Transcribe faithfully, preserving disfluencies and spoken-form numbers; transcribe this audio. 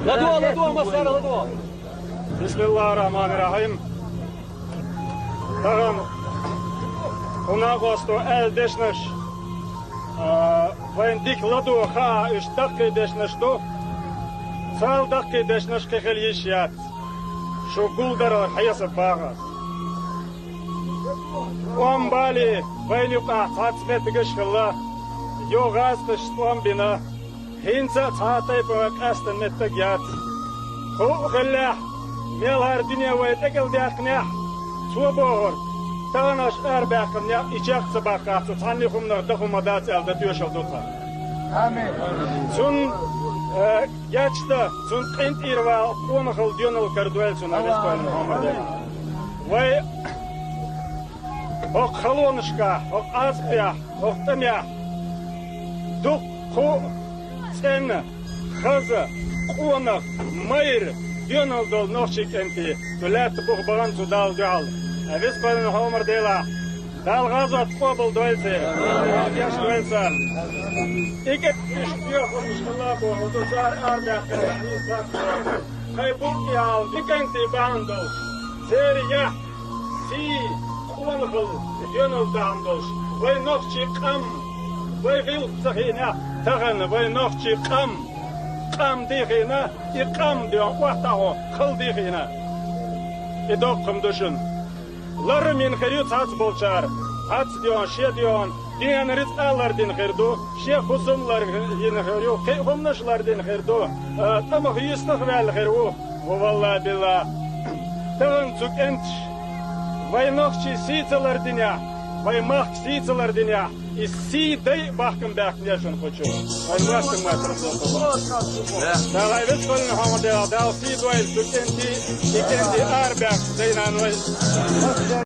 ЛадогӀа, ладогӀа, массара ладогӀа. Бисмиллахир-рахманир-рахим. Тахан кху накъосто аьлла дешнаш, а, вайна дика ладогӀа хаа, уьш даккхий дешнаш ду. Царел даккхий дешнаш кхин хила йиш яц. Шу гулдарал хьесап баха. ТӀом бале, вайна юкъахь цхьацца меттигаш а хилла, юха гӀазкхаша тӀом бина. ХӀинца а цхьа а тайпа къаьстина меттиг яц. Хуу а хиллехь, мел хӀара дуьне вай тӀекӀел даьккхинехь, цо бохург, тахана аша арабаьккхина некъ и чекх ца баккхахь, цу цхьанне хӀуманах дан хӀума дац аьлла дан тоьшалла ду тхан. Амин. Цунна, э, гечдан, цунна къинтӀера вала къонахалла, доьналла карадойла цунна, веза-воккхача Хьомар-Дела. Вай хӀокху халонашкахь, хӀокху Ӏазапехь, хӀокху тӀамехь дуккха а цӀена, хаза, къонах, майра, доьналла долу нохчийн кӀентий цу лаьтта буха бахана цу Далла дуьхьал. Ткъа веза-воккхача Хьомар-Делахь, Дала гӀазот къобалдойла церан, гечдойла царна. И кӀентий уьш доьхурш хилла бохург ду, цара арабаьккхина, хьайн букъ ял, и кӀентий бахьана долуш, церан яхь, сий, къонахалла, доьналла бахьана долуш, вай нохчийн къам, вай гӀиллакх ца хиънехь, тахана вай нохчийн къам, къам дийхийна, и къам доьхна, охьатаӀо хала дийхийна. И доккха хӀума ду шуна. Ларам йина хир ю цхьацца болчара, цхьацца доьхна, шен доьхна, дуьненан рицкъа а лардина хир ду, шен хӀусам а лар-, йина хир ю, кхин а хӀуманаш а лардина хир ду, а, тӀамах юьстах а ваьлла хир ву, ва валлахӀи-биллахӀи. Тахана цу кӀенташа вай нохчийн сий ца лардинехь, вай махка сий ца лардинехь, и сий дайа бахкам баьккхинера шуна кху чу. Вайн моьттург моьттург ду тхо. Дала веза-воккхача Хьомар-Дела, Дала сий дойла цу кӀентий, и кӀентий арабаьхкачу дай-наной.